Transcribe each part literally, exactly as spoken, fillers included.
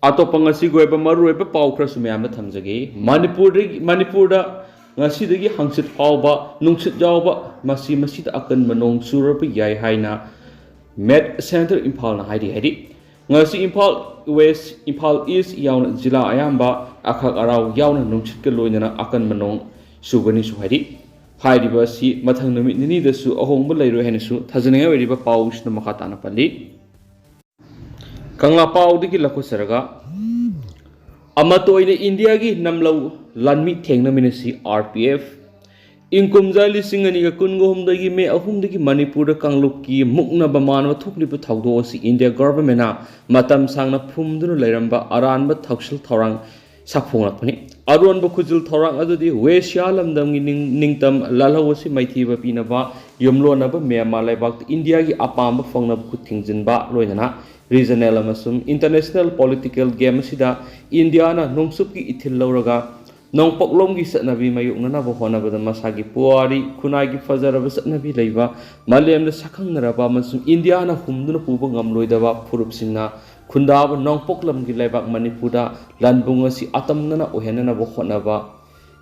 ꯑꯇꯣꯞꯄ ꯉꯁꯤꯒꯤ ꯑꯣꯏꯕ ꯃꯔꯨꯑꯣꯏꯕ ꯄꯥꯎ ꯈꯔꯁꯨ ꯃꯌꯥꯝꯗ ꯊꯝꯖꯒꯦ꯫ ꯃꯅꯤꯄꯨꯔꯗꯒꯤ, ꯃꯅꯤꯄꯨꯔꯗ ꯉꯁꯤꯗꯒꯤ ꯍꯪꯆꯤꯠ ꯐꯥꯎꯕ ꯅꯨꯡꯁꯤꯠ ꯌꯥꯎꯕ, ꯃꯁꯤ, ꯃꯁꯤꯗ ꯑꯀꯟꯕ ꯅꯣꯡ ꯆꯨꯔꯕ ꯌꯥꯏ ꯍꯥꯏꯅ ꯃꯦꯠ ꯁꯦꯟꯇꯔ ꯏꯝꯐꯥꯜꯅ ꯍꯥꯏꯔꯤ꯫ ꯍꯥꯏꯔꯤ, ꯉꯁꯤ ꯏꯝꯐꯥꯜ ꯋꯦꯁ, ꯏꯝꯐꯥꯜ ꯏꯁ ꯌꯥꯎꯅ ꯖꯤꯂꯥ ꯑꯌꯥꯝꯕ ꯑꯈꯛ ꯑꯔꯥꯎ ꯌꯥꯎꯅ ꯅꯨꯡꯁꯤꯠꯀ ꯂꯣꯏꯅꯅ ꯑꯀꯟꯕ ꯅꯣꯡ ꯆꯨꯒꯅꯤꯁꯨ ꯍꯥꯏꯔꯤ꯫ ꯍꯥꯏꯔꯤꯕ ꯑꯁꯤ ꯃꯊꯪ ꯅꯨꯃꯤꯠ ꯅꯤꯅꯤꯗꯁꯨ ꯑꯍꯣꯡꯕ ꯂꯩꯔꯣꯏ ꯍꯥꯏꯅꯁꯨ ꯊꯥꯖꯅꯤꯡꯉꯥꯏ ꯑꯣꯏꯔꯤꯕ ꯄꯥꯎꯁꯤꯅ ꯃꯈꯥ ꯇꯥꯅ ꯄꯜꯂꯤ꯫ ꯀꯪꯂꯥ ꯄꯥꯎꯗꯒꯤ ꯂꯧꯈꯠꯆꯔꯒ, ꯑꯃꯠꯇ ꯑꯣꯏꯅ ꯏꯟꯗꯤꯌꯥꯒꯤ ꯅꯝꯂꯧ ꯂꯥꯟꯃꯤ ꯊꯦꯡꯅꯃꯤꯟꯅꯁꯤ, ꯑꯥꯔ ꯄꯤ ꯑꯦꯐ꯫ ꯏꯪ ꯀꯨꯝꯖꯥ ꯂꯤꯁꯤꯡ ꯑꯅꯤꯒ ꯀꯨꯟꯒ ꯍꯨꯝꯗꯣꯏꯒꯤ ꯃꯦ ꯑꯍꯨꯝꯗꯒꯤ ꯃꯅꯤꯄꯨꯔꯗ ꯀꯥꯡꯂꯨꯞꯀꯤ ꯃꯨꯛꯅꯕ ꯃꯥꯟꯕ ꯊꯣꯛꯂꯤꯕ ꯊꯧꯗꯣꯛ ꯑꯁꯤ ꯏꯟꯗꯤꯌꯥ ꯒꯚꯔꯟꯃꯦꯟꯅ ꯃꯇꯝ ꯁꯥꯡꯅ ꯐꯨꯝꯗꯨꯅ ꯂꯩꯔꯝꯕ ꯑꯔꯥꯟꯕ ꯊꯧꯁꯤꯜ ꯊꯧꯔꯥꯡ ꯁꯥꯐꯣꯡꯂꯛꯄꯅꯤ꯫ ꯑꯔꯣꯟꯕ ꯈꯨꯖꯤꯜ ꯊꯧꯔꯥꯡ ꯑꯗꯨꯗꯤ ꯋꯦꯁꯤꯌꯥ ꯂꯝꯗꯝꯒꯤ ꯅꯤꯡ-, ꯅꯤꯡꯇꯝ ꯂꯥꯜꯍꯧ ꯑꯁꯤ ꯃꯥꯏꯊꯤꯕ ꯄꯤꯅꯕ ꯌꯨꯝꯂꯣꯟꯅꯕ ꯃ꯭ꯌꯥꯟꯃꯥꯔ ꯂꯩꯕꯥꯛꯇ ꯏꯟꯗꯤꯌꯥꯒꯤ ꯑꯄꯥꯝꯕ ꯐꯪꯅꯕ ꯈꯨꯠ ꯊꯤꯡꯖꯤꯟꯕ, ꯂꯣꯏꯅꯅ ꯔꯤꯖꯅꯦꯜ ꯑꯃꯁꯨꯡ ꯏꯟꯇꯔꯅꯦꯁꯅꯦꯜ ꯄꯣꯂꯤꯇꯤꯀꯦꯜ ꯒꯦꯝ ꯑꯁꯤꯗ ꯏꯟꯗꯤꯌꯥꯅ ꯅꯣꯡꯆꯨꯞꯀꯤ ꯏꯊꯤꯜ ꯂꯧꯔꯒ ꯅꯣꯡꯄꯣꯛꯂꯣꯝꯒꯤ ꯆꯠꯅꯕꯤ ꯃꯥꯌꯣꯛꯅꯅꯕ ꯍꯣꯠꯅꯕꯗ ꯃꯁꯥꯒꯤ ꯄꯨꯋꯥꯔꯤ ꯈꯨꯟꯅꯥꯏꯒꯤ ꯐꯖꯔꯕ ꯆꯠꯅꯕꯤ ꯂꯩꯕ, ꯃꯥꯂꯦꯝꯗ ꯁꯛꯈꯪꯅꯔꯕ ꯑꯃꯁꯨꯡ ꯏꯟꯗꯤꯌꯥꯅ ꯍꯨꯝꯗꯨꯅ ꯄꯨꯕ ꯉꯝꯂꯣꯏꯗꯕ ꯐꯨꯔꯨꯞꯁꯤꯡꯅ ꯈꯨꯟꯗꯥꯕ ꯅꯣꯡꯄꯣꯛ ꯂꯝꯒꯤ ꯂꯩꯕꯥꯛ ꯃꯅꯤꯄꯨꯔꯗ ꯂꯥꯟꯕꯨꯡ ꯑꯁꯤ ꯑꯇꯝꯅꯅ ꯑꯣꯏꯍꯟꯅꯅꯕ ꯍꯣꯠꯅꯕ,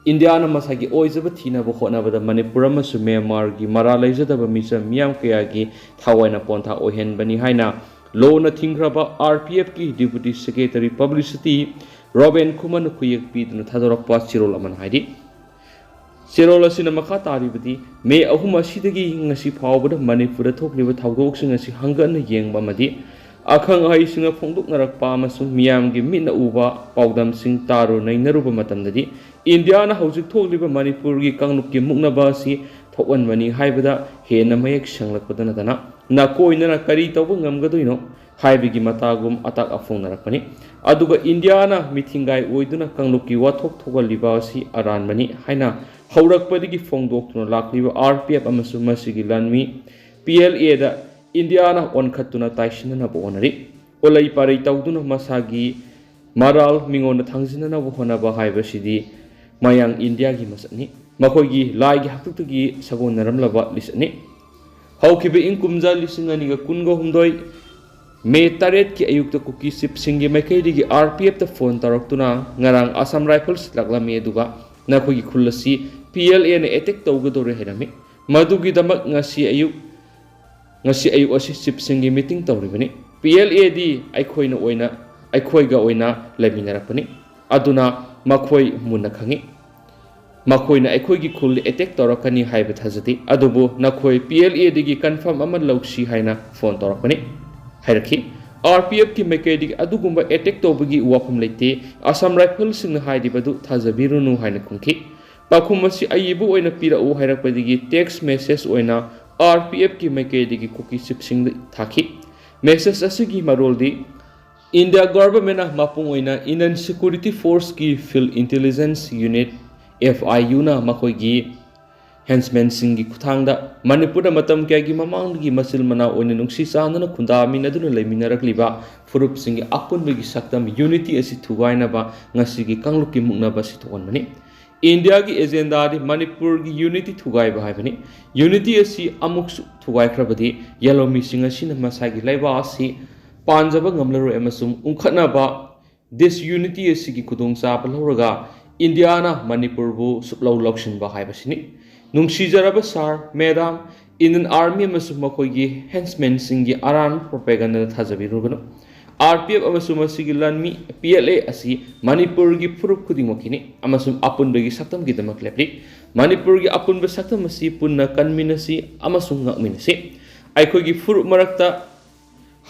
ꯏꯟꯗꯤꯌꯥꯅ ꯃꯁꯥꯒꯤ ꯑꯣꯏꯖꯕ ꯊꯤꯅꯕ ꯍꯣꯠꯅꯕꯗ ꯃꯅꯤꯄꯨꯔ ꯑꯃꯁꯨꯡ ꯃ꯭ꯌꯥꯟꯃꯥꯔꯒꯤ ꯃꯔꯥ ꯂꯩꯖꯗꯕ ꯃꯤꯆꯝ ꯃꯤꯌꯥꯝ ꯀꯌꯥꯒꯤ ꯊꯋꯥꯏꯅ ꯄꯣꯟꯊꯥ ꯑꯣꯏꯍꯟꯕꯅꯤ ꯍꯥꯏꯅ ꯂꯣꯅ ꯊꯤꯡꯈ꯭ꯔꯕ ꯑꯥꯔ ꯄꯤ ꯑꯦꯐꯀꯤ ꯗꯤꯄꯨꯇꯤ ꯁꯦꯀ꯭ꯔꯦꯇꯔꯤ ꯄꯕ꯭ꯂꯤꯁꯤꯇꯤ ꯔꯣꯕꯦꯟ ꯈꯨꯃꯟꯅ ꯈꯨꯌꯦꯛ ꯄꯤꯗꯨꯅ ꯊꯥꯗꯣꯔꯛꯄ ꯆꯦꯔꯣꯜ ꯑꯃꯅ ꯍꯥꯏꯔꯤ꯫ ꯆꯦꯔꯣꯜ ꯑꯁꯤꯅ ꯃꯈꯥ ꯇꯥꯔꯤꯕꯗꯤ, ꯃꯦ ꯑꯍꯨꯝ ꯑꯁꯤꯗꯒꯤ ꯉꯁꯤ ꯐꯥꯎꯕꯗ ꯃꯅꯤꯄꯨꯔꯗ ꯊꯣꯛꯂꯤꯕ ꯊꯧꯗꯣꯛꯁꯤꯡ ꯑꯁꯤ ꯍꯪꯒꯠꯅ ꯌꯦꯡꯕ ꯑꯃꯗꯤ ꯑꯈꯪ ꯑꯍꯩꯁꯤꯡꯅ ꯐꯣꯡꯗꯣꯛꯅꯔꯛꯄ ꯑꯃꯁꯨꯡ ꯃꯤꯌꯥꯝꯒꯤ ꯃꯤꯠꯅ ꯎꯕ ꯄꯥꯎꯗꯝꯁꯤꯡ ꯇꯥꯔꯨ ꯅꯩꯅꯔꯨꯕ ꯃꯇꯝꯗꯗꯤ, ꯏꯟꯗꯤꯌꯥꯅ ꯍꯧꯖꯤꯛ ꯊꯣꯛꯂꯤꯕ ꯃꯅꯤꯄꯨꯔꯒꯤ ꯀꯥꯡꯂꯨꯞꯀꯤ ꯃꯨꯛꯅꯕ ꯑꯁꯤ ꯊꯣꯛꯍꯟꯕꯅꯤ ꯍꯥꯏꯕꯗ ꯍꯦꯟꯅ ꯃꯌꯦꯛ ꯁꯦꯡꯂꯛꯄꯗ ꯅꯠꯇꯅ, ꯅꯀꯣꯏꯅꯅ ꯀꯔꯤ ꯇꯧꯕ ꯉꯝꯒꯗꯣꯏꯅꯣ ꯍꯥꯏꯕꯒꯤ ꯃꯇꯥꯒꯨꯝ ꯑꯇꯥꯛ ꯑꯐꯣꯡꯅꯔꯛꯄꯅꯤ꯫ ꯑꯗꯨꯒ ꯏꯟꯗꯤꯌꯥꯅ ꯃꯤꯊꯤꯡꯒꯥꯏ ꯑꯣꯏꯗꯨꯅ ꯀꯥꯡꯂꯨꯞꯀꯤ ꯋꯥꯊꯣꯛ ꯊꯣꯛꯍꯜꯂꯤꯕ ꯑꯁꯤ ꯑꯔꯥꯟꯕꯅꯤ ꯍꯥꯏꯅ ꯍꯧꯔꯛꯄꯗꯒꯤ ꯐꯣꯡꯗꯣꯛꯇꯨꯅ ꯂꯥꯛꯂꯤꯕ ꯑꯥꯔ ꯄꯤ ꯑꯦꯐ ꯑꯃꯁꯨꯡ ꯃꯁꯤꯒꯤ ꯂꯥꯟꯃꯤ ꯄꯤ ꯑꯦꯜ ꯑꯦꯗ ꯏꯟꯗꯤꯌꯥꯅ ꯑꯣꯟꯈꯠꯇꯨꯅ ꯇꯥꯏꯁꯤꯟꯅꯅꯕ ꯍꯣꯠꯅꯔꯤ꯫ ꯑꯣꯂꯩ ꯄꯥꯔꯩ ꯇꯧꯗꯨꯅ ꯃꯁꯥꯒꯤ ꯃꯔꯥꯜ ꯃꯤꯉꯣꯟꯗ ꯊꯥꯡꯖꯤꯟꯅꯅꯕ ꯍꯣꯠꯅꯕ ꯍꯥꯏꯕꯁꯤꯗꯤ ꯃꯌꯥꯡ ꯏꯟꯗꯤꯌꯥꯒꯤ ꯃꯁꯛꯅꯤ꯫ ꯃꯈꯣꯏꯒꯤ ꯂꯥꯏꯒꯤ ꯍꯥꯛꯇꯛꯇꯒꯤ ꯁꯥꯒꯣꯟꯅꯔꯝꯂꯕ ꯂꯤꯆꯠꯅꯤ꯫ ꯍꯧꯈꯤꯕ ꯏꯪ ꯀꯨꯝꯖꯥ ꯂꯤꯁꯤꯡ ꯑꯅꯤꯒ ꯀꯨꯟꯒ ꯍꯨꯝꯗꯣꯏ ꯃꯦ ꯇꯔꯦꯠꯀꯤ ꯑꯌꯨꯛꯇ ꯀꯨꯀꯤ ꯆꯤꯞꯁꯤꯡꯒꯤ ꯃꯥꯏꯀꯩꯗꯒꯤ ꯑꯥꯔ ꯄꯤ ꯑꯦꯐꯇ ꯐꯣꯟ ꯇꯧꯔꯛꯇꯨꯅ ꯉꯔꯥꯡ ꯑꯁꯥꯝ ꯔꯥꯏꯐꯜꯁ ꯂꯥꯛꯂꯝꯃꯤ, ꯑꯗꯨꯒ ꯅꯈꯣꯏꯒꯤ ꯈꯨꯜ ꯑꯁꯤ ꯄꯤ ꯑꯦꯜ ꯑꯦꯅ ꯑꯦꯇꯦꯛ ꯇꯧꯒꯗꯧꯔꯦ ꯍꯥꯏꯔꯝꯃꯤ꯫ ꯃꯗꯨꯒꯤꯗꯃꯛ ꯉꯁꯤ ꯑꯌꯨꯛ, ꯉꯁꯤ ꯑꯌꯨꯛ ꯑꯁꯤ ꯆꯤꯞꯁꯤꯡꯒꯤ ꯃꯤꯇꯤꯡ ꯇꯧꯔꯤꯕꯅꯤ꯫ ꯄꯤ ꯑꯦꯜ ꯑꯦꯗꯤ ꯑꯩꯈꯣꯏꯅ ꯑꯣꯏꯅ, ꯑꯩꯈꯣꯏꯒ ꯑꯣꯏꯅ ꯂꯩꯃꯤꯟꯅꯔꯛꯄꯅꯤ, ꯑꯗꯨꯅ ꯃꯈꯣꯏ ꯃꯨꯟꯅ ꯈꯪꯏ꯫ ꯃꯈꯣꯏꯅ ꯑꯩꯈꯣꯏꯒꯤ ꯈꯨꯜꯗ ꯑꯦꯇꯦꯛ ꯇꯧꯔꯛꯀꯅꯤ ꯍꯥꯏꯕ ꯊꯥꯖꯗꯦ, ꯑꯗꯨꯕꯨ ꯅꯈꯣꯏ ꯄꯤ ꯑꯦꯜ ꯑꯦꯗꯒꯤ ꯀꯟꯐꯥꯔꯝ ꯑꯃ ꯂꯧꯁꯤ ꯍꯥꯏꯅ ꯐꯣꯟ ꯇꯧꯔꯛꯄꯅꯤ ꯍꯥꯏꯔꯛꯈꯤ꯫ ꯑꯥꯔ ꯄꯤ ꯑꯦꯐꯀꯤ ꯃꯥꯏꯀꯩꯗꯒꯤ ꯑꯗꯨꯒꯨꯝꯕ ꯑꯦꯇꯦꯛ ꯇꯧꯕꯒꯤ ꯋꯥꯐꯝ ꯂꯩꯇꯦ, ꯑꯁꯥꯝ ꯔꯥꯏꯐꯜꯁꯤꯡꯅ ꯍꯥꯏꯔꯤꯕꯗꯨ ꯊꯥꯖꯕꯤꯔꯨꯅꯨ ꯍꯥꯏꯅ ꯈꯨꯝꯈꯤ꯫ ꯄꯥꯎꯈꯨꯝ ꯑꯁꯤ ꯑꯏꯕ ꯑꯣꯏꯅ ꯄꯤꯔꯛꯎ ꯍꯥꯏꯔꯛꯄꯗꯒꯤ ꯇꯦꯛꯁ ꯃꯦꯁꯦꯖ ꯑꯣꯏꯅ ꯑꯥꯔ ꯄꯤ ꯑꯦꯐꯀꯤ ꯃꯥꯏꯀꯩꯗꯒꯤ ꯀꯨꯀꯤ ꯆꯤꯞꯁꯤꯡꯗ ꯊꯥꯈꯤ꯫ ꯃꯦꯁꯦꯖ ꯑꯁꯤꯒꯤ ꯃꯔꯣꯜꯗꯤ, ꯏꯟꯗꯤꯌꯥ ꯒꯚꯔꯟꯃꯦꯟꯅ ꯃꯄꯨꯡ ꯑꯣꯏꯅ ꯏꯟꯗꯤꯌꯟ ꯁꯦꯀ꯭ꯌꯨꯔꯤꯇꯤ ꯐꯣꯔꯁꯀꯤ ꯐꯤꯜꯗ ꯏꯟꯇꯦꯂꯤꯖꯦꯟꯁ ꯌꯨꯅꯤꯠ, ꯑꯦꯐ ꯑꯥꯏ ꯌꯨꯅ ꯃꯈꯣꯏꯒꯤ ꯍꯦꯟꯁꯃꯦꯟꯁꯤꯡꯒꯤ ꯈꯨꯠꯊꯥꯡꯗ ꯃꯅꯤꯄꯨꯔꯗ ꯃꯇꯝ ꯀꯌꯥꯒꯤ ꯃꯃꯥꯡꯗꯒꯤ ꯃꯆꯤꯜ ꯃꯅꯥꯎ ꯑꯣꯏꯅ ꯅꯨꯡꯁꯤ ꯆꯥꯟꯅꯅ ꯈꯨꯟꯗꯥꯃꯤꯟꯅꯗꯨꯅ ꯂꯩꯃꯤꯟꯅꯔꯛꯂꯤꯕ ꯐꯨꯔꯨꯞꯁꯤꯡꯒꯤ ꯑꯄꯨꯟꯕꯒꯤ ꯁꯛꯇꯝ, ꯌꯨꯅꯤꯇꯤ ꯑꯁꯤ ꯊꯨꯒꯥꯏꯅꯕ ꯉꯁꯤꯒꯤ ꯀꯥꯡꯂꯨꯞꯀꯤ ꯃꯨꯛꯅꯕ ꯑꯁꯤ ꯊꯣꯛꯍꯟꯕꯅꯤ꯫ ꯏꯟꯗꯤꯌꯥꯒꯤ ꯑꯦꯖꯦꯟꯗꯥꯗꯤ ꯃꯅꯤꯄꯨꯔꯒꯤ ꯌꯨꯅꯤꯇꯤ ꯊꯨꯒꯥꯏꯕ ꯍꯥꯏꯕꯅꯤ꯫ ꯌꯨꯅꯤꯇꯤ ꯑꯁꯤ ꯑꯃꯨꯛꯁꯨ ꯊꯨꯒꯥꯏꯈ꯭ꯔꯕꯗꯤ ꯌꯦꯜꯍꯧꯃꯤꯁꯤꯡ ꯑꯁꯤꯅ ꯃꯁꯥꯒꯤ ꯂꯩꯕꯥꯛ ꯑꯁꯤ ꯄꯥꯟꯖꯕ ꯉꯝꯂꯔꯣꯏ ꯑꯃꯁꯨꯡ ꯎꯪꯈꯠꯅꯕ ꯗꯤꯁꯌꯨꯅꯤꯇꯤ ꯑꯁꯤꯒꯤ ꯈꯨꯗꯣꯡꯆꯥꯕ ꯂꯧꯔꯒ ꯏꯟꯗꯤꯌꯥꯅ ꯃꯅꯤꯄꯨꯔꯕꯨ ꯁꯨꯞꯂꯧ ꯂꯧꯁꯤꯟꯕ ꯍꯥꯏꯕꯁꯤꯅꯤ꯫ ꯅꯨꯡꯁꯤꯖꯔꯕ ꯁꯥꯔ, ꯃꯦꯗꯥꯝ, ꯏꯟꯗꯤꯌꯟ ꯑꯥꯔꯃꯤ ꯑꯃꯁꯨꯡ ꯃꯈꯣꯏꯒꯤ ꯍꯦꯟꯁꯃꯦꯟꯁꯤꯡꯒꯤ ꯑꯔꯥꯟꯕ ꯄ꯭ꯔꯣꯄꯦꯒꯟꯗꯥꯗ ꯊꯥꯖꯕꯤꯔꯨꯒꯅꯨ꯫ ꯑꯥꯔ ꯄꯤ ꯑꯦꯐ ꯑꯃꯁꯨꯡ ꯃꯁꯤꯒꯤ ꯂꯥꯟꯃꯤ ꯄꯤ ꯑꯦꯜ ꯑꯦ ꯑꯁꯤ ꯃꯅꯤꯄꯨꯔꯒꯤ ꯐꯨꯔꯨꯞ ꯈꯨꯗꯤꯡꯃꯛꯀꯤꯅꯤ ꯑꯃꯁꯨꯡ ꯑꯄꯨꯟꯕꯒꯤ ꯁꯛꯇꯝꯒꯤꯗꯃꯛ ꯂꯦꯞꯂꯤ꯫ ꯃꯅꯤꯄꯨꯔꯒꯤ ꯑꯄꯨꯟꯕ ꯁꯛꯇꯝ ꯑꯁꯤ ꯄꯨꯟꯅ ꯀꯟꯃꯤꯟꯅꯁꯤ ꯑꯃꯁꯨꯡ ꯉꯥꯛꯃꯤꯟꯅꯁꯤ꯫ ꯑꯩꯈꯣꯏꯒꯤ ꯐꯨꯔꯨꯞ ꯃꯔꯛꯇ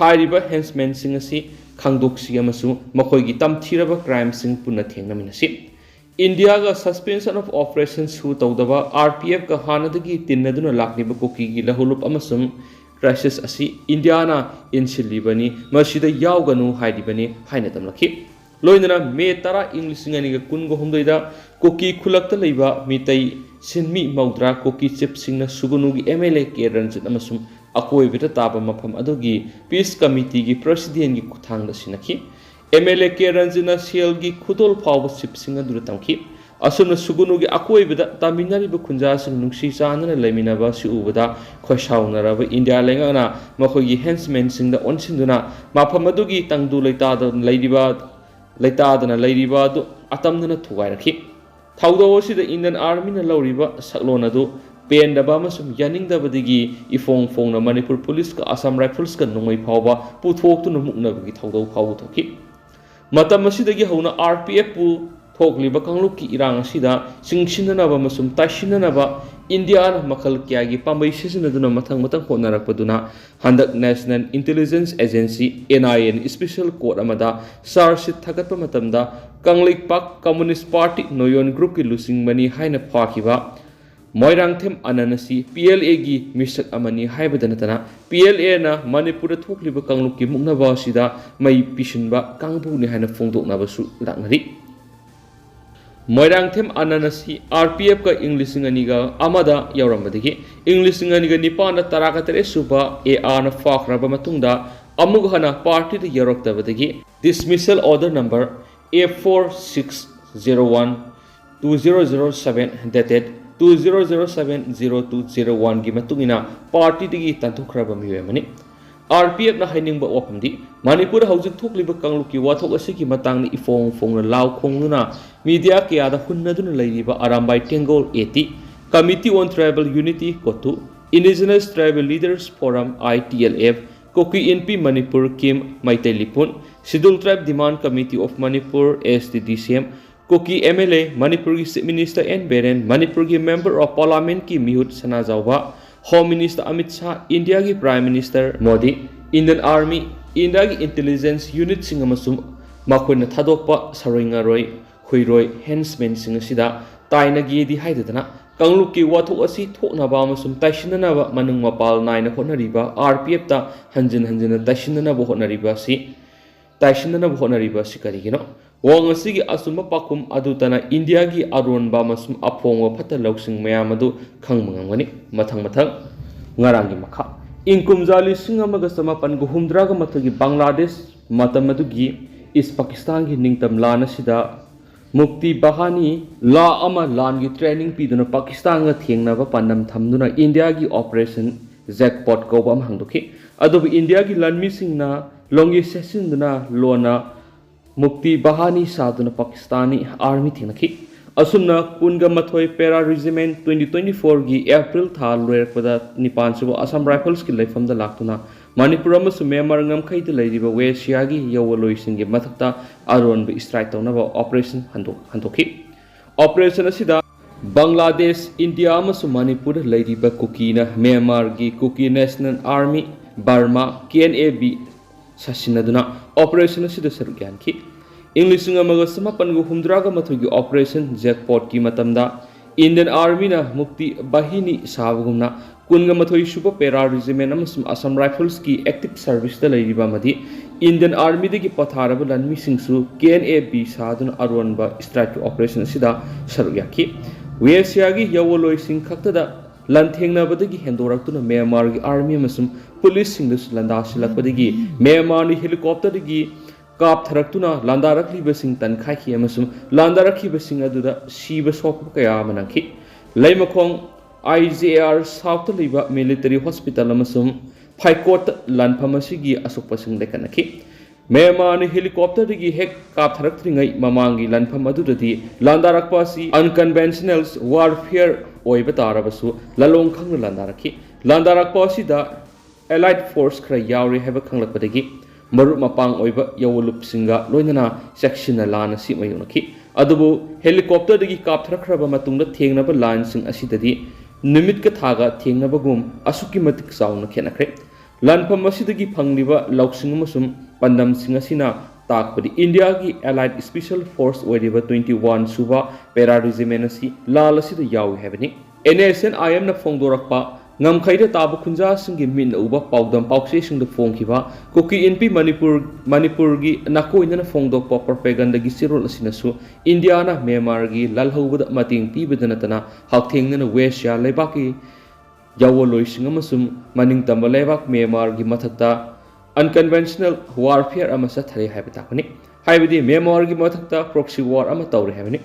ꯍꯥꯏꯔꯤꯕ ꯍꯦꯟꯁꯃꯦꯟꯁꯤꯡ ꯑꯁꯤ ꯈꯪꯗꯣꯛꯁꯤ ꯑꯃꯁꯨꯡ ꯃꯈꯣꯏꯒꯤ ꯇꯝꯊꯤꯔꯕ ꯀ꯭ꯔꯥꯏꯝꯁꯤꯡ ꯄꯨꯟꯅ ꯊꯦꯡꯅꯃꯤꯟꯅꯁꯤ꯫ ꯏꯟꯗꯤꯌꯥꯒ suspension of operation ꯁꯨ ꯇꯧꯗꯕ ꯑꯥꯔ ꯄꯤ ꯑꯦꯐꯀ ꯍꯥꯟꯅꯗꯒꯤ ꯇꯤꯟꯅꯗꯨꯅ ꯂꯥꯛꯂꯤꯕ ꯀꯨꯀꯤꯒꯤ ꯂꯍꯧꯂꯨꯞ ꯑꯃꯁꯨꯡ ꯀ꯭ꯔꯥꯏꯁꯤꯁ ꯑꯁꯤ ꯏꯟꯗꯤꯌꯥꯅ ꯏꯟꯁꯤꯜꯂꯤꯕꯅꯤ, ꯃꯁꯤꯗ ꯌꯥꯎꯒꯅꯨ ꯍꯥꯏꯔꯤꯕꯅꯤ ꯍꯥꯏꯅ ꯇꯝꯂꯛꯈꯤ꯫ ꯂꯣꯏꯅꯅ ꯃꯦ ꯇꯔꯥ, ꯏꯪ ꯂꯤꯁꯤꯡ ꯑꯅꯤꯒ ꯀꯨꯟꯒ ꯍꯨꯝꯗꯣꯏꯗ ꯀꯨꯀꯤ ꯈꯨꯜꯂꯛꯇ ꯂꯩꯕ ꯃꯤꯇꯩ ꯁꯤꯟꯃꯤ ꯃꯧꯗ꯭ꯔꯥ ꯀꯨꯀꯤ ꯆꯤꯞꯁꯤꯡꯅ ꯁꯨꯒꯅꯨꯒꯤ M L A K Ranjit ꯑꯃꯁꯨꯡ ꯑꯀꯣꯏꯕꯗ ꯇꯥꯕ ꯃꯐꯝ ꯑꯗꯨꯒꯤ ꯄꯤꯁ ꯀꯃꯤꯇꯤꯒꯤ ꯄ꯭ꯔꯁꯤꯗꯦꯟꯒꯤ ꯈꯨꯠꯊꯥꯡꯗ ꯁꯤꯟꯅꯈꯤ꯫ ꯑꯦꯝ ꯑꯦꯜ ꯑꯦ ꯀꯦ ꯔꯟꯖꯤꯠꯅ ꯁꯦꯜꯒꯤ ꯈꯨꯗꯣꯜ ꯐꯥꯎꯕ ꯆꯤꯞꯁꯤꯡ ꯑꯗꯨꯗ ꯇꯝꯈꯤ꯫ ꯑꯁꯨꯝꯅ ꯁꯨꯒꯨꯅꯨꯒꯤ ꯑꯀꯣꯏꯕꯗ ꯇꯥꯃꯤꯟꯅꯔꯤꯕ ꯈꯨꯟꯖꯥꯁꯤꯡ ꯅꯨꯡꯁꯤ ꯆꯥꯟꯅꯅ ꯂꯩꯃꯤꯟꯅꯕ ꯑꯁꯤ ꯎꯕꯗ ꯈꯣꯏꯁꯥꯎꯅꯔꯕ ꯏꯟꯗꯤꯌꯥ ꯂꯩꯉꯥꯛꯅ ꯃꯈꯣꯏꯒꯤ ꯍꯦꯟꯁꯃꯦꯟꯁꯤꯡꯗ ꯑꯣꯟꯁꯤꯟꯗꯨꯅ ꯃꯐꯝ ꯑꯗꯨꯒꯤ ꯇꯪꯗꯨ ꯂꯩꯇꯥꯗꯅ ꯂꯩꯔꯤꯕ ꯂꯩꯇꯥꯗꯅ ꯂꯩꯔꯤꯕ ꯑꯗꯨ ꯑꯇꯝꯅꯅ ꯊꯨꯒꯥꯏꯔꯛꯈꯤ꯫ ꯊꯧꯗꯧ ꯑꯁꯤꯗ ꯏꯟꯗꯤꯌꯟ ꯑꯥꯔꯃꯤꯅ ꯂꯧꯔꯤꯕ ꯁꯛꯂꯣꯟ ꯑꯗꯨ ꯄꯦꯟꯗꯕ ꯑꯃꯁꯨꯡ ꯌꯥꯅꯤꯡꯗꯕꯗꯒꯤ ꯏꯐꯣꯡ ꯐꯣꯡꯅ ꯃꯅꯤꯄꯨꯔ ꯄꯨꯂꯤꯁꯀ ꯑꯁꯥꯝ ꯔꯥꯏꯐꯜꯁꯀ ꯅꯣꯡꯃꯩ ꯐꯥꯎꯕ ꯄꯨꯊꯣꯛꯇꯨꯅ ꯃꯨꯛꯅꯕꯒꯤ ꯊꯧꯗꯧ ꯐꯥꯎꯕ ꯊꯣꯛꯈꯤ꯫ ꯃꯇꯝ ꯑꯁꯤꯗꯒꯤ ꯍꯧꯅ ꯑꯥꯔ ꯄꯤ ꯑꯦꯐꯄꯨ ꯊꯣꯛꯂꯤꯕ ꯀꯥꯡꯂꯨꯞꯀꯤ ꯏꯔꯥꯡ ꯑꯁꯤꯗ ꯆꯤꯡꯁꯤꯟꯅꯅꯕ ꯑꯃꯁꯨꯡ ꯇꯥꯏꯁꯤꯟꯅꯅꯕ ꯏꯟꯗꯤꯌꯥꯅ ꯃꯈꯜ ꯀꯌꯥꯒꯤ ꯄꯥꯝꯕꯩ ꯁꯤꯖꯤꯟꯅꯗꯨꯅ ꯃꯊꯪ ꯃꯊꯪ ꯍꯣꯠꯅꯔꯛꯄꯗꯨꯅ ꯍꯟꯗꯛ National Intelligence Agency, N I A, ꯅ special court ꯑꯃꯗ charge sheet ꯊꯥꯒꯠꯄ ꯃꯇꯝꯗ ꯀꯪꯂꯩꯄꯥꯛ Communist Party ꯅꯣꯌꯣꯟ groupꯀꯤ ꯂꯨꯆꯤꯡꯕꯅꯤ ꯍꯥꯏꯅ ꯐꯥꯈꯤꯕ ꯃꯣꯏꯔꯥꯡꯊꯦꯝ ꯑꯅꯟ ꯑꯁꯤ P L Aꯒꯤ ꯃꯤꯁꯛ ꯑꯃꯅꯤ ꯍꯥꯏꯕꯗ ꯅꯠꯇꯅ P L Aꯅ ꯃꯅꯤꯄꯨꯔꯗ ꯊꯣꯛꯂꯤꯕ ꯀꯥꯡꯂꯨꯞꯀꯤ ꯃꯨꯛꯅꯕ ꯑꯁꯤꯗ ꯃꯩ ꯄꯤꯁꯤꯟꯕ ꯀꯥꯡꯕꯨꯅꯤ ꯍꯥꯏꯅ ꯐꯣꯡꯗꯣꯛꯅꯕꯁꯨ ꯂꯥꯛꯅꯔꯤ꯫ ꯃꯣꯏꯔꯥꯡꯊꯦꯝ ꯑꯅꯟ ꯑꯁꯤ R P F ꯀ ꯏꯪ ꯂꯤꯁꯤꯡ ꯑꯅꯤꯒ ꯑꯃꯗ ꯌꯥꯎꯔꯝꯕꯗꯒꯤ ꯏꯪ ꯂꯤꯁꯤꯡ ꯑꯅꯤꯒ ꯅꯤꯄꯥꯟꯗ ꯇꯔꯥꯒ ꯇꯔꯦꯠ ꯁꯨꯕ A R ꯅ ꯐꯥꯈ꯭ꯔꯕ ꯃꯇꯨꯡꯗ ꯑꯃꯨꯛ ꯍꯟꯅ ꯄꯥꯔꯇꯤꯗ ꯌꯥꯎꯔꯛꯇꯕꯗꯒꯤ dismissal order number F four six zero one two zero zero seven dated two zero zero seven zero two zero one ꯒꯤ ꯃꯇꯨꯡ ꯏꯟꯅ ꯄꯥꯔꯇꯤꯗꯒꯤ ꯇꯥꯟꯊꯣꯛꯈ꯭ꯔꯕ ꯃꯤꯑꯣꯏ ꯑꯃꯅꯤ꯫ R P F ꯅ ꯍꯥꯏꯅꯤꯡꯕ ꯋꯥꯐꯝꯗꯤ ꯃꯅꯤꯄꯨꯔꯗ ꯍꯧꯖꯤꯛ ꯊꯣꯛꯂꯤꯕ ꯀꯥꯡꯂꯨꯞꯀꯤ ꯋꯥꯊꯣꯛ ꯑꯁꯤꯒꯤ ꯃꯇꯥꯡꯗ ꯏꯐꯣꯡ ꯐꯣꯡꯅ ꯂꯥꯎ ꯈꯣꯡꯗꯨꯅ ꯃꯤꯗꯤꯌꯥ ꯀꯌꯥꯗ ꯍꯨꯟꯅꯗꯨꯅ ꯂꯩꯔꯤꯕ Arambai ꯇꯦꯡꯒꯣꯜ A T, Committee on Tribal Unity, COTU, Indigenous Tribal Leaders Forum, I T L F, ꯀꯨꯀꯤ ꯏꯟꯄꯤ ꯃꯅꯤꯄꯨꯔ, ꯀꯤꯝ, Meitei ꯂꯤꯄꯨꯟ, Scheduled Tribe Demand Committee of Manipur, S T D C M, Kuki M L A, ꯃꯅꯤꯄꯨꯔꯒꯤ Chief Minister N Biren, ꯃꯅꯤꯄꯨꯔꯒꯤ Member of Parliamentꯀꯤ ꯃꯤꯍꯨꯠ ꯁꯅꯥꯖꯥꯎꯕ, Home Minister Amit Shah, ꯏꯟꯗꯤꯌꯥꯒꯤ Prime Minister Modi, Indian Army, ꯏꯟꯗꯤꯌꯥꯒꯤ intelligence unitꯁꯤꯡ ꯑꯃꯁꯨꯡ ꯃꯈꯣꯏꯅ ꯊꯥꯗꯣꯛꯄ ꯁꯔꯣꯏ ꯉꯥꯔꯣꯏ, ꯍꯨꯏꯔꯣꯏ, henchmenꯁꯤꯡ ꯑꯁꯤꯗ ꯇꯥꯏꯅꯒꯦꯗꯤ ꯍꯥꯏꯗꯗꯅ ꯀꯥꯡꯂꯨꯞꯀꯤ ꯋꯥꯊꯣꯛ ꯑꯁꯤ ꯊꯣꯛꯅꯕ ꯑꯃꯁꯨꯡ ꯇꯥꯏꯁꯤꯟꯅꯅꯕ ꯃꯅꯨꯡ ꯃꯄꯥꯜ ꯅꯥꯏꯅ ꯍꯣꯠꯅꯔꯤꯕ R P F ꯇ ꯍꯟꯖꯤꯟ ꯍꯟꯖꯤꯟꯅ ꯇꯥꯏꯁꯤꯟꯅꯅꯕ ꯍꯣꯠꯅꯔꯤꯕ ꯑꯁꯤ, ꯇꯥꯏꯁꯤꯟꯅꯅꯕ ꯍꯣꯠꯅꯔꯤꯕ ꯑꯁꯤ ꯀꯔꯤꯒꯤꯅꯣ? ꯋꯥꯍꯪ ꯑꯁꯤꯒꯤ ꯑꯆꯨꯝꯕ ꯄꯥꯎꯈꯨꯝ ꯑꯗꯨꯇꯅ ꯏꯟꯗꯤꯌꯥꯒꯤ ꯑꯔꯣꯟꯕ ꯑꯃꯁꯨꯡ ꯑꯐꯣꯡꯕ ꯐꯠꯇ ꯂꯧꯁꯤꯡ ꯃꯌꯥꯝ ꯑꯗꯨ ꯈꯪꯕ ꯉꯝꯒꯅꯤ꯫ ꯃꯊꯪ ꯃꯊꯪ ꯉꯔꯥꯡꯒꯤ ꯃꯈꯥ꯫ ꯏꯪ ꯀꯨꯝꯖꯥ ꯂꯤꯁꯤꯡ ꯑꯃꯒ ꯆꯃꯥꯄꯟꯒ ꯍꯨꯝꯗ꯭ꯔꯥꯒ ꯃꯥꯊꯣꯏꯒꯤ ꯕꯪꯒ꯭ꯂꯥꯗꯦꯁ, ꯃꯇꯝ ꯑꯗꯨꯒꯤ ꯏꯁ ꯄꯥꯀꯤꯁꯇꯥꯟꯒꯤ ꯅꯤꯡꯇꯝ ꯂꯥꯟ ꯑꯁꯤꯗ ꯃꯨꯛꯇꯤ ꯕꯍꯥꯅꯤ ꯂꯥ ꯑꯃ ꯂꯥꯟꯒꯤ training ꯄꯤꯗꯨꯅ ꯄꯥꯀꯤꯁꯇꯥꯟꯒ ꯊꯦꯡꯅꯕ ꯄꯥꯟꯗꯝ ꯊꯝꯗꯨꯅ ꯏꯟꯗꯤꯌꯥꯒꯤ Operation Jackpot ꯀꯧꯕ ꯑꯃ ꯍꯥꯡꯗꯣꯛꯈꯤ꯫ ꯑꯗꯨꯕꯨ ꯏꯟꯗꯤꯌꯥꯒꯤ ꯂꯥꯟꯃꯤꯁꯤꯡꯅ ꯂꯣꯡꯒꯤ ꯁꯦꯠꯆꯤꯟꯗꯨꯅ ꯂꯣꯟꯅ ꯃꯨꯛꯇꯤ ꯕꯍꯥꯅꯤ ꯁꯥꯗꯨꯅ ꯄꯥꯀꯤꯁꯇꯥꯅꯤ army ꯊꯦꯡꯅꯈꯤ꯫ ꯑꯁꯨꯝꯅ ꯀꯨꯟꯒ ꯃꯥꯊꯣꯏ Para Regiment twenty twenty four ꯒꯤ April ꯊꯥ ꯂꯣꯏꯔꯛꯄꯗ ꯅꯤꯄꯥꯟ ꯁꯨꯕ Assam Rifles ꯀꯤ ꯂꯩꯐꯝꯗ ꯂꯥꯛꯇꯨꯅ ꯃꯅꯤꯄꯨꯔ ꯑꯃꯁꯨꯡ ꯃ꯭ꯌꯥꯟꯃꯥꯔ ꯉꯝꯈꯩꯗ ꯂꯩꯔꯤꯕ ꯋꯦꯁꯤꯌꯥꯒꯤ ꯌꯥꯋꯣꯂꯣꯏꯁꯤꯡꯒꯤ ꯃꯊꯛꯇ ꯑꯔꯣꯟꯕ strike ꯇꯧꯅꯕ operation ꯍꯟꯗꯣꯛ-, ꯍꯟꯗꯣꯛꯈꯤ꯫ Operation ꯑꯁꯤꯗ ꯕꯪꯒ꯭ꯂꯥꯗꯦꯁ, ꯏꯟꯗꯤꯌꯥ ꯑꯃꯁꯨꯡ ꯃꯅꯤꯄꯨꯔꯗ ꯂꯩꯔꯤꯕ ꯀꯨꯀꯤꯅ ꯃ꯭ꯌꯥꯟꯃꯥꯔꯒꯤ Kuki National Army, Burma, K N A B ꯁꯥꯁꯤꯟꯅꯗꯨꯅ operation ꯑꯁꯤꯗ ꯁꯔꯨꯛ ꯌꯥꯍꯟꯈꯤ꯫ ꯏꯪ ꯂꯤꯁꯤꯡ ꯑꯃꯒ ꯆꯃꯥꯄꯟꯒ ꯍꯨꯝꯗ꯭ꯔꯥꯒ ꯃꯥꯊꯣꯏꯒꯤ Operation Jackpot ꯀꯤ ꯃꯇꯝꯗ Indian Army ꯅ ꯃꯨꯛꯇꯤ ꯕꯍꯤꯅꯤ ꯁꯥꯕꯒꯨꯝꯅ ꯀꯨꯟꯒ ꯃꯥꯊꯣꯏ ꯁꯨꯕ Para Regiment ꯑꯃꯁꯨꯡ Assam Rifles ꯀꯤ active service ꯇ ꯂꯩꯔꯤꯕ ꯑꯃꯗꯤ Indian Army ꯗꯒꯤ ꯄꯊꯥꯔꯕ ꯂꯥꯟꯃꯤꯁꯤꯡꯁꯨ K N A B ꯁꯥꯗꯨꯅ ꯑꯔꯣꯟꯕ strike ꯀꯤ operation ꯑꯁꯤꯗ ꯁꯔꯨꯛ ꯌꯥꯈꯤ꯫ ꯋꯦꯁꯤꯌꯥꯒꯤ ꯌꯥꯋꯣꯂꯣꯏꯁꯤꯡ ꯈꯛꯇꯗ ꯂꯥꯟꯊꯦꯡꯅꯕꯗꯒꯤ ꯍꯦꯟꯗꯣꯔꯛꯇꯨꯅ ꯃ꯭ꯌꯥꯟꯃꯥꯔꯒꯤ army ꯑꯃꯁꯨꯡ police ꯁꯤꯡꯗꯁꯨ ꯂꯥꯟꯗꯥꯁꯤꯜꯂꯛꯄꯗꯒꯤ ꯃ꯭ꯌꯥꯟꯃꯥꯔꯅ helicopter ꯗꯒꯤ ꯀꯥꯞꯊꯔꯛꯇꯨꯅ ꯂꯥꯟꯗꯥꯔꯛꯂꯤꯕꯁꯤꯡ ꯇꯟꯈꯥꯏꯈꯤ ꯑꯃꯁꯨꯡ ꯂꯥꯟꯗꯥꯔꯛꯈꯤꯕꯁꯤꯡ ꯑꯗꯨꯗ ꯁꯤꯕ ꯁꯣꯛꯄ ꯀꯌꯥ ꯑꯃ ꯅꯪꯈꯤ꯫ ꯂꯩꯃꯈꯣꯡ I J R South ꯇ ꯂꯩꯕ military hospital ꯑꯃꯁꯨꯡ ꯐꯥꯏꯀꯣꯠꯇ ꯂꯥꯟꯐꯝ ꯑꯁꯤꯒꯤ ꯑꯁꯣꯛꯄꯁꯤꯡ ꯂꯩꯈꯠꯅꯈꯤ꯫ ꯃ꯭ꯌꯥꯟꯃꯥꯔꯅ helicopter ꯗꯒꯤ ꯍꯦꯛ ꯀꯥꯞꯊꯔꯛꯇ꯭ꯔꯤꯉꯩ ꯃꯃꯥꯡꯒꯤ ꯂꯥꯟꯐꯝ ꯑꯗꯨꯗꯗꯤ ꯂꯥꯟꯗꯥꯔꯛꯄ ꯑꯁꯤ unconventional warfare ꯑꯣꯏꯕ ꯇꯥꯔꯕꯁꯨ ꯂꯥꯂꯣꯡ ꯈꯪꯅ ꯂꯥꯟꯗꯥꯔꯛꯈꯤ꯫ ꯂꯥꯟꯗꯥꯔꯛꯄ ꯑꯁꯤꯗ allied force ꯈꯔ ꯌꯥꯎꯔꯤ ꯍꯥꯏꯕ ꯈꯪꯂꯛꯄꯗꯒꯤ ꯃꯔꯨꯞ ꯃꯄꯥꯡ ꯑꯣꯏꯕ ꯌꯥꯋꯣꯂꯨꯞꯁꯤꯡꯒ ꯂꯣꯏꯅꯅ ꯆꯦꯛꯁꯤꯟꯅ ꯂꯥꯟ ꯑꯁꯤ ꯃꯥꯌꯣꯛꯅꯈꯤ꯫ ꯑꯗꯨꯕꯨ helicopter ꯗꯒꯤ ꯀꯥꯞꯊꯔꯛꯈ꯭ꯔꯕ ꯃꯇꯨꯡꯗ ꯊꯦꯡꯅꯕ ꯂꯥꯟꯁꯤꯡ ꯑꯁꯤꯗꯗꯤ ꯅꯨꯃꯤꯠꯀ ꯊꯥꯒ ꯊꯦꯡꯅꯕꯒꯨꯝ ꯑꯁꯨꯛꯀꯤ ꯃꯇꯤꯛ ꯆꯥꯎꯅ ꯈꯦꯠꯅꯈ꯭ꯔꯦ꯫ ꯂꯥꯟꯐꯝ ꯑꯁꯤꯗꯒꯤ ꯐꯪꯂꯤꯕ ꯂꯧꯁꯤꯡ ꯑꯃꯁꯨꯡ ꯄꯥꯟꯗꯝꯁꯤꯡ ꯑꯁꯤꯅ ꯇꯥꯛꯄꯗꯤ ꯏꯟꯗꯤꯌꯥꯒꯤ allied special force ꯑꯣꯏꯔꯤꯕ twenty one ꯁꯨꯕ Para Regiment ꯑꯁꯤ ꯂꯥꯟ ꯑꯁꯤꯗ ꯌꯥꯎꯏ ꯍꯥꯏꯕꯅꯤ꯫ N S N I M ꯅ ꯐꯣꯡꯗꯣꯔꯛꯄ ꯉꯝꯈꯩꯗ ꯇꯥꯕ ꯈꯨꯟꯖꯥꯁꯤꯡꯒꯤ ꯃꯤꯠꯅ ꯎꯕ ꯄꯥꯎꯗꯝ ꯄꯥꯎꯆꯦꯁꯤꯡꯗ ꯐꯣꯡꯈꯤꯕ ꯀꯨꯀꯤ ꯏꯟꯄꯤ ꯃꯅꯤꯄꯨꯔ, ꯃꯅꯤꯄꯨꯔꯒꯤ ꯅꯥꯀꯣꯏꯅꯅ ꯐꯣꯡꯗꯣꯛꯄ propaganda ꯒꯤ ꯆꯦꯔꯣꯜ ꯑꯁꯤꯅꯁꯨ ꯏꯟꯗꯤꯌꯥꯅ ꯃ꯭ꯌꯥꯟꯃꯥꯔꯒꯤ ꯂꯥꯜꯍꯧꯕꯗ ꯃꯇꯦꯡ ꯄꯤꯕꯗ ꯅꯠꯇꯅ ꯍꯛꯊꯦꯡꯅꯅ ꯋꯦꯁꯤꯌꯥ ꯂꯩꯕꯥꯛꯀꯤ ꯌꯥꯋꯣꯂꯣꯏꯁꯤꯡ ꯑꯃꯁꯨꯡ ꯃꯅꯤꯡꯇꯝꯕ ꯂꯩꯕꯥꯛ ꯃ꯭ꯌꯥꯟꯃꯥꯔꯒꯤ ꯃꯊꯛꯇ unconventional warfare ꯑꯃ ꯆꯠꯊꯔꯤ ꯍꯥꯏꯕ ꯇꯥꯛꯄꯅꯤ꯫ ꯍꯥꯏꯕꯗꯤ ꯃ꯭ꯌꯥꯟꯃꯥꯔꯒꯤ ꯃꯊꯛꯇ proxy war ꯑꯃ ꯇꯧꯔꯦ ꯍꯥꯏꯕꯅꯤ꯫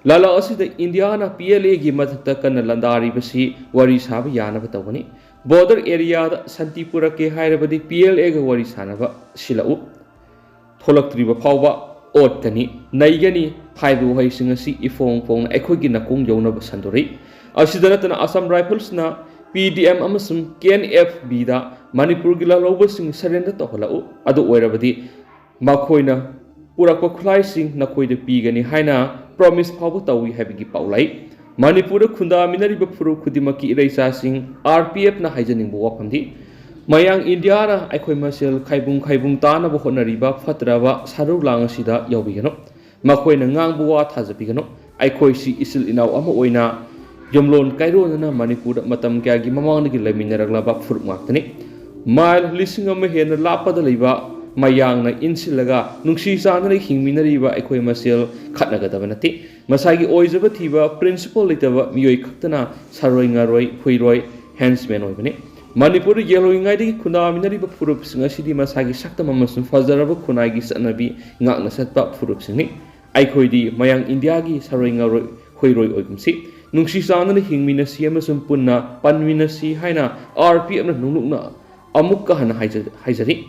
ꯂꯥꯂꯥ ꯑꯁꯤꯗ ꯏꯟꯗꯤꯌꯥꯅ P L Aꯒꯤ ꯃꯊꯛꯇ ꯀꯟꯅ ꯂꯥꯟꯗꯥꯔꯤꯕꯁꯤ ꯋꯥꯔꯤ ꯁꯥꯕ ꯌꯥꯅꯕ ꯇꯧꯒꯅꯤ꯫ Border areaꯗ ꯁꯥꯟꯇꯤ ꯄꯨꯔꯛꯀꯦ ꯍꯥꯏꯔꯕꯗꯤ P L Aꯒ ꯋꯥꯔꯤ ꯁꯥꯅꯕ ꯁꯤꯜꯂꯛꯎ꯫ ꯊꯣꯛꯂꯛꯇ꯭ꯔꯤꯕ ꯐꯥꯎꯕ ꯑꯣꯠꯀꯅꯤ, ꯅꯩꯒꯅꯤ ꯍꯥꯏꯕ ꯋꯥꯍꯩꯁꯤꯡ ꯑꯁꯤ ꯏꯐꯣꯡ ꯐꯣꯡꯅ ꯑꯩꯈꯣꯏꯒꯤ ꯅꯥꯀꯣꯡ ꯌꯧꯅꯕ ꯁꯟꯗꯣꯔꯛꯏ꯫ ꯑꯁꯤꯗ ꯅꯠꯇꯅ Assam Riflesꯅ P D M ꯑꯃꯁꯨꯡ K N F Bꯗ ꯃꯅꯤꯄꯨꯔꯒꯤ ꯂꯥꯜꯍꯧꯕꯁꯤꯡ surrender ꯇꯧꯍꯜꯂꯛꯎ, ꯑꯗꯨ ꯑꯣꯏꯔꯕꯗꯤ ꯃꯈꯣꯏꯅ ꯄꯨꯔꯛꯄ ꯈꯨꯠꯂꯥꯏꯁꯤꯡ ꯅꯈꯣꯏꯗ ꯄꯤꯒꯅꯤ ꯍꯥꯏꯅ promise ꯐꯥꯎꯕ ꯇꯧꯏ ꯍꯥꯏꯕꯒꯤ ꯄꯥꯎ ꯂꯩ꯫ ꯃꯅꯤꯄꯨꯔꯗ ꯈꯨꯟꯗꯥꯃꯤꯟꯅꯔꯤꯕ ꯐꯨꯔꯨꯞ ꯈꯨꯗꯤꯡꯃꯛꯀꯤ ꯏꯔꯩꯆꯥꯁꯤꯡ R P Fꯅ ꯍꯥꯏꯖꯅꯤꯡꯕ ꯋꯥꯐꯝꯗꯤ, ꯃꯌꯥꯡ ꯏꯟꯗꯤꯌꯥꯅ ꯑꯩꯈꯣꯏ ꯃꯁꯦꯜ ꯈꯥꯏꯕꯨꯡ ꯈꯥꯏꯕꯨꯡ ꯇꯥꯅꯕ ꯍꯣꯠꯅꯔꯤꯕ ꯐꯠꯇ꯭ꯔꯕ ꯁꯥꯔꯧ ꯂꯥꯡ ꯑꯁꯤꯗ ꯌꯥꯎꯕꯤꯒꯅꯨ꯫ ꯃꯈꯣꯏꯅ ꯉꯥꯡꯕ ꯋꯥ ꯊꯥꯖꯕꯤꯒꯅꯨ꯫ ꯑꯩꯈꯣꯏꯁꯤ ꯏꯆꯤꯜ ꯏꯅꯥꯎ ꯑꯃ ꯑꯣꯏꯅ ꯌꯨꯝꯂꯣꯟ ꯀꯩꯔꯣꯟꯅꯅ ꯃꯅꯤꯄꯨꯔꯗ ꯃꯇꯝ ꯀꯌꯥꯒꯤ ꯃꯃꯥꯡꯗꯒꯤ ꯂꯩꯃꯤꯟꯅꯔꯛꯂꯕ ꯐꯨꯔꯨꯞ ꯉꯥꯛꯇꯅꯤ꯫ Mile ꯂꯤꯁꯤꯡ ꯑꯃ ꯍꯦꯟꯅ ꯂꯥꯞꯄꯗ ꯂꯩꯕ ꯃꯌꯥꯡꯅ ꯏꯟꯁꯤꯜꯂꯒ ꯅꯨꯡꯁꯤ ꯆꯥꯟꯅꯅ ꯍꯤꯡꯃꯤꯟꯅꯔꯤꯕ ꯑꯩꯈꯣꯏ ꯃꯁꯦꯜ ꯈꯠꯅꯒꯗꯕ ꯅꯠꯇꯦ꯫ ꯃꯁꯥꯒꯤ ꯑꯣꯏꯖꯕ ꯊꯤꯕ, principle ꯂꯩꯇꯕ ꯃꯤꯑꯣꯏ ꯈꯛꯇꯅ ꯁꯥꯔꯣꯏ ꯉꯥꯔꯣꯏ, ꯍꯨꯏꯔꯣꯏ, henchmen ꯑꯣꯏꯕꯅꯤ꯫ ꯃꯅꯤꯄꯨꯔꯗ ꯌꯦꯜꯍꯧꯔꯤꯉꯩꯗꯒꯤ ꯈꯨꯟꯗꯥꯃꯤꯟꯅꯔꯤꯕ ꯐꯨꯔꯨꯞꯁꯤꯡ ꯑꯁꯤꯗꯤ ꯃꯁꯥꯒꯤ ꯁꯛꯇꯝ ꯑꯃꯁꯨꯡ ꯐꯖꯔꯕ ꯈꯨꯟꯅꯥꯏꯒꯤ ꯆꯠꯅꯕꯤ ꯉꯥꯛꯅ ꯆꯠꯄ ꯐꯨꯔꯨꯞꯁꯤꯡꯅꯤ꯫ ꯑꯩꯈꯣꯏꯗꯤ ꯃꯌꯥꯡ ꯏꯟꯗꯤꯌꯥꯒꯤ ꯁꯥꯔꯣꯏ ꯉꯥꯔꯣꯏ, ꯍꯨꯏꯔꯣꯏ ꯑꯣꯏꯒꯨꯝꯁꯤ꯫ ꯅꯨꯡꯁꯤ ꯆꯥꯟꯅꯅ ꯍꯤꯡꯃꯤꯟꯅꯁꯤ ꯑꯃꯁꯨꯡ ꯄꯨꯟꯅ ꯄꯟꯃꯤꯟꯅꯁꯤ ꯍꯥꯏꯅ R P Fꯅ ꯅꯣꯡꯂꯨꯛꯅ ꯑꯃꯨꯛꯀ ꯍꯟꯅ ꯍꯥꯏꯖ-, ꯍꯥꯏꯖꯔꯤ꯫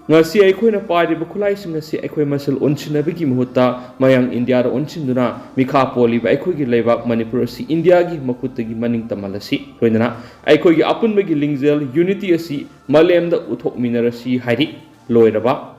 ꯉꯁꯤ ꯑꯩꯈꯣꯏꯅ ꯄꯥꯏꯔꯤꯕ ꯈꯨꯠꯂꯥꯏꯁꯤꯡ ꯑꯁꯤ ꯑꯩꯈꯣꯏ ꯃꯁꯦꯜ ꯑꯣꯟꯁꯤꯟꯅꯕꯒꯤ ꯃꯍꯨꯠꯇ ꯃꯌꯥꯡ ꯏꯟꯗꯤꯌꯥꯗ ꯑꯣꯟꯁꯤꯟꯗꯨꯅ ꯃꯤꯈꯥ ꯄꯣꯜꯂꯤꯕ ꯑꯩꯈꯣꯏꯒꯤ ꯂꯩꯕꯥꯛ ꯃꯅꯤꯄꯨꯔ ꯑꯁꯤ ꯏꯟꯗꯤꯌꯥꯒꯤ ꯃꯈꯨꯠꯇꯒꯤ ꯃꯅꯤꯡ ꯇꯝꯍꯜꯂꯁꯤ꯫ ꯂꯣꯏꯅꯅ ꯑꯩꯈꯣꯏꯒꯤ ꯑꯄꯨꯟꯕꯒꯤ ꯂꯤꯡꯖꯦꯜ, unity ꯑꯁꯤ ꯃꯥꯂꯦꯝꯗ ꯎꯠꯊꯣꯛꯃꯤꯟꯅꯔꯁꯤ ꯍꯥꯏꯔꯤ꯫ ꯂꯣꯏꯔꯕ꯫